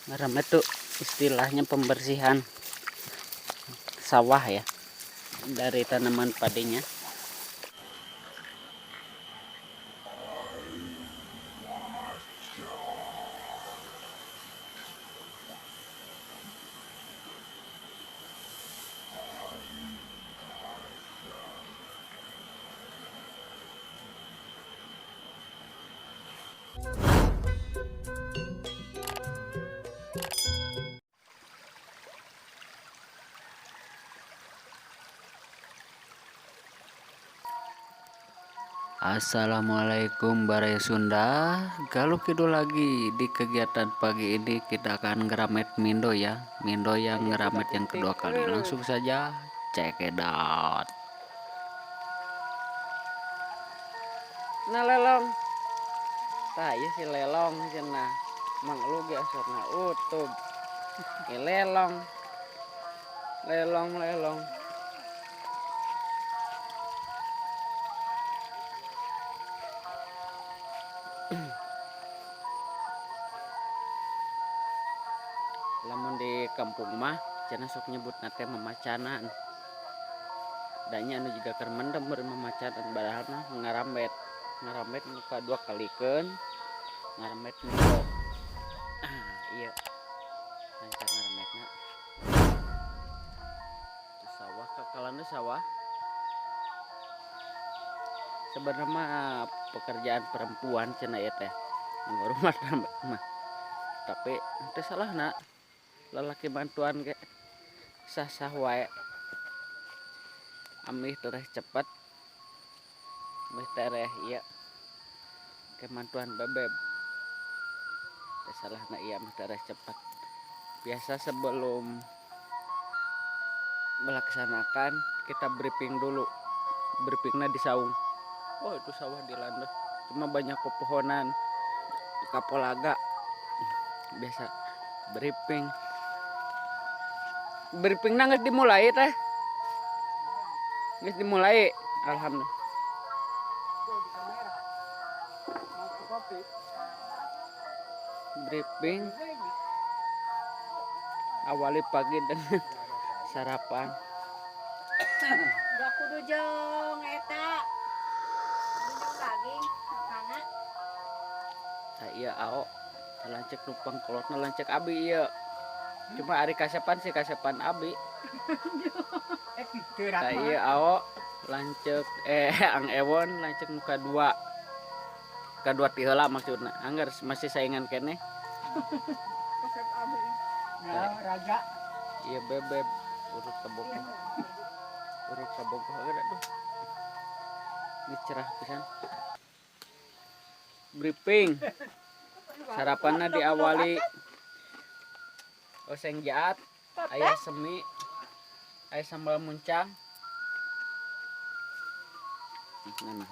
Ngaram itu istilahnya pembersihan sawah ya, dari tanaman padinya. Assalamualaikum Baraya Sunda. Galuh Kidul lagi. Di kegiatan pagi ini kita akan ngeramet mindo ya. Mindo yang ngeramet yang kedua kali. Langsung saja check it out. Nah lelong. Tah ieu si lelong cenah. Mang lu ge asupna utub. Ieu lelong. Lelong lelong. Lamun di kampung mah cenah sok nyebutna teh mamacanan. Danya anu jiga keur mendem beureum mamacanan, padahal mah ngarambet. Ngarambet nu kadua kalikeun, ngarambet mindo. Ah, ieu. Lancar ngarambetna. Itu sawah kakalan sawah. Sebenarnya mah pekerjaan perempuan cenah ieu teh. Ngurumah rambet mah. Tapi teu salahna lalaki bantuan ge sah-sah wae. Amih tereh cepet. Amih tereh ieu kemantuan bebeb. Teu salahna ieu amih tereh cepet. Biasa sebelum melaksanakan kita briefing dulu. Briefingnya di saung. Oh itu sawah di landas, cuma banyak pepohonan, kapolaga. Biasa briefing. Briefingnya nggak dimulai teh, nggak dimulai. Alhamdulillah. Briefing awali pagi dengan sarapan. Gak kudu jeung eta. Daging makana. Tah ieu ao lanceuk numpang kolotna lanceuk abi ieu. Cuma ari kasepan sih kasepan abi. Tah ieu ao lanceuk Ang Ewon lanceuk nu kadua. Kadua ti heula maksudna. Angger masih saingan keneh. Kasep abi. Ya, raja. Ieu bebeb urut kabogoh. Urut kabogoh aduh. Ini cerah pisan. Briefing. Sarapannya diawali oseng jaat, ayah semi, ayah sambal muncang. Nah,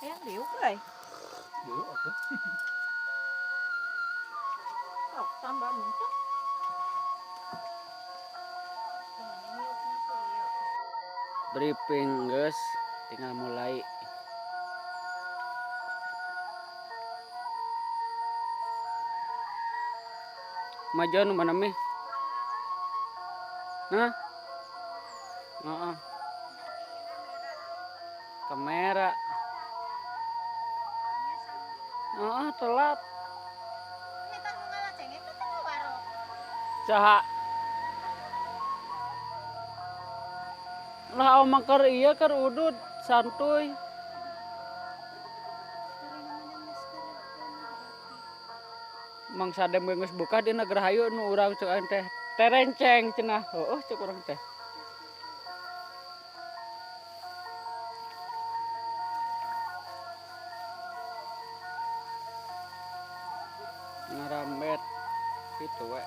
Ayang liuk euy. Liuk atuh. Oh, sambal muncang. Briefing guys, tinggal mulai. Majuan mana mi? Hah? Heeh. Kamera. Heeh, telat. Saha? Lah omah keur ieu keur udud santuy. Mang Sadem ge geus buka dina Gerahayu nu urang cek aing teh terenceng cenah. Heueuh cek urang teh. Ngarambet kitu we.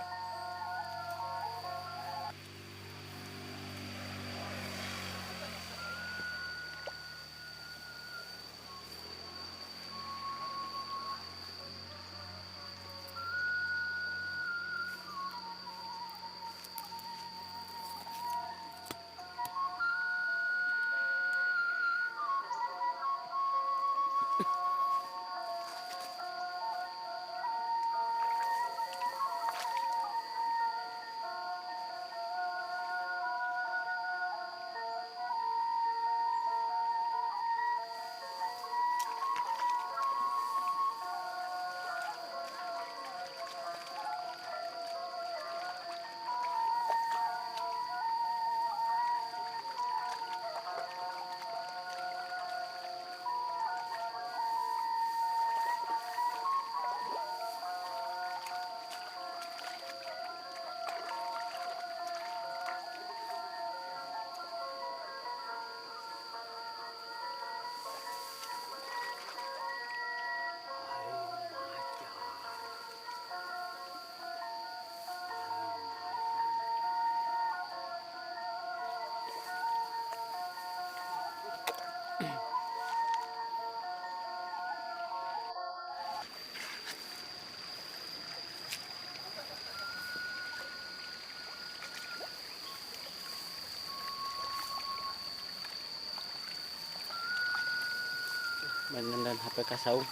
Bandan HP ka saung.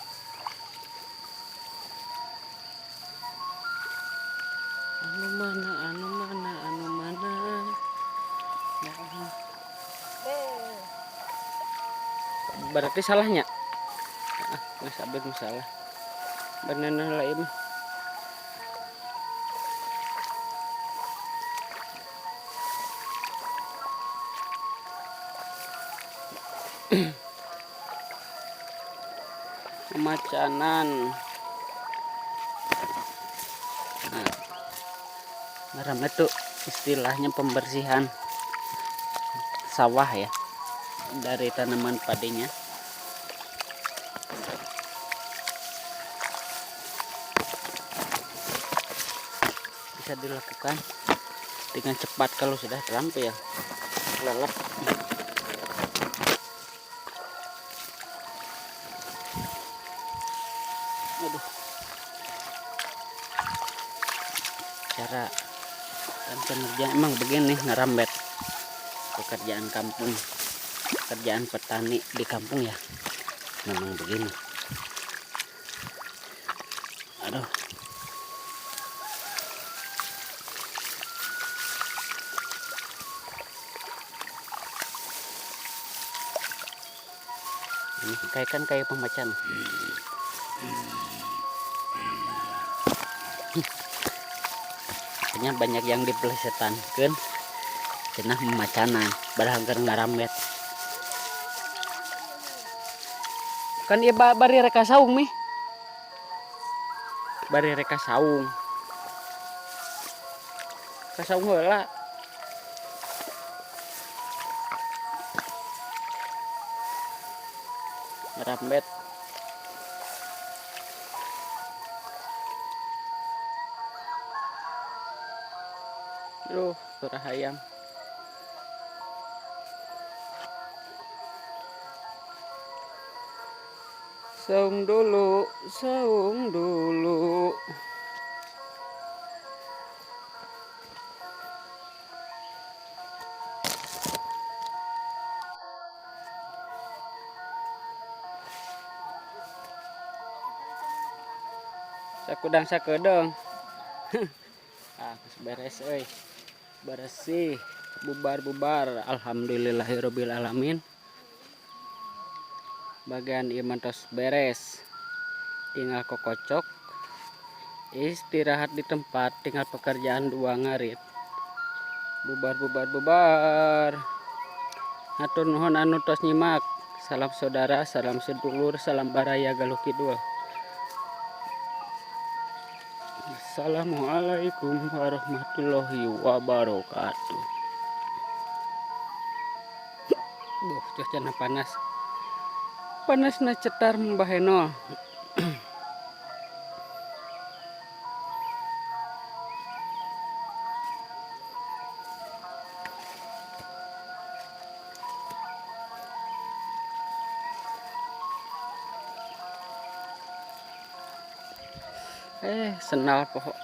Anu mana, anu mana, anu mana. Nah, berarti salahnya. Ah, geus abdi mah salah. Bener lah ieu mah. Pemacanan. Nah, ngaram itu istilahnya pembersihan sawah ya dari tanaman padinya. Bisa dilakukan dengan cepat kalau sudah terampil lelep. Aduh, cara dan kinerja emang begini ngerambet pekerjaan kampung, pekerjaan petani di kampung ya memang begini. Aduh, ini kayak kan kayak pemacan. Kayaknya banyak yang dipelesetankeun cenah memacanan padahal keur ngarambet. Kan ieu bari reka saung nih. Bari reka saung. Ka saung heula. Ngarambet. Aduh, suara hayam. Saung dulu, saung dulu. Sakudang sakedeung. Ah, geus beres euy. Bersih, bubar-bubar. Alhamdulillahirabbil alamin. Bagian ieu mah tos beres. Tinggal kokocok, istirahat di tempat, tinggal pekerjaan dua ngarit. Bubar bubar bubar. Hatur nuhun anu tos nyimak. Salam saudara, salam sedulur, salam baraya Galuh Kidul. Assalamualaikum warahmatullahi wabarakatuh. Duh, cuacana panas. Panasna cetar Mbah Eno. Senal pokok.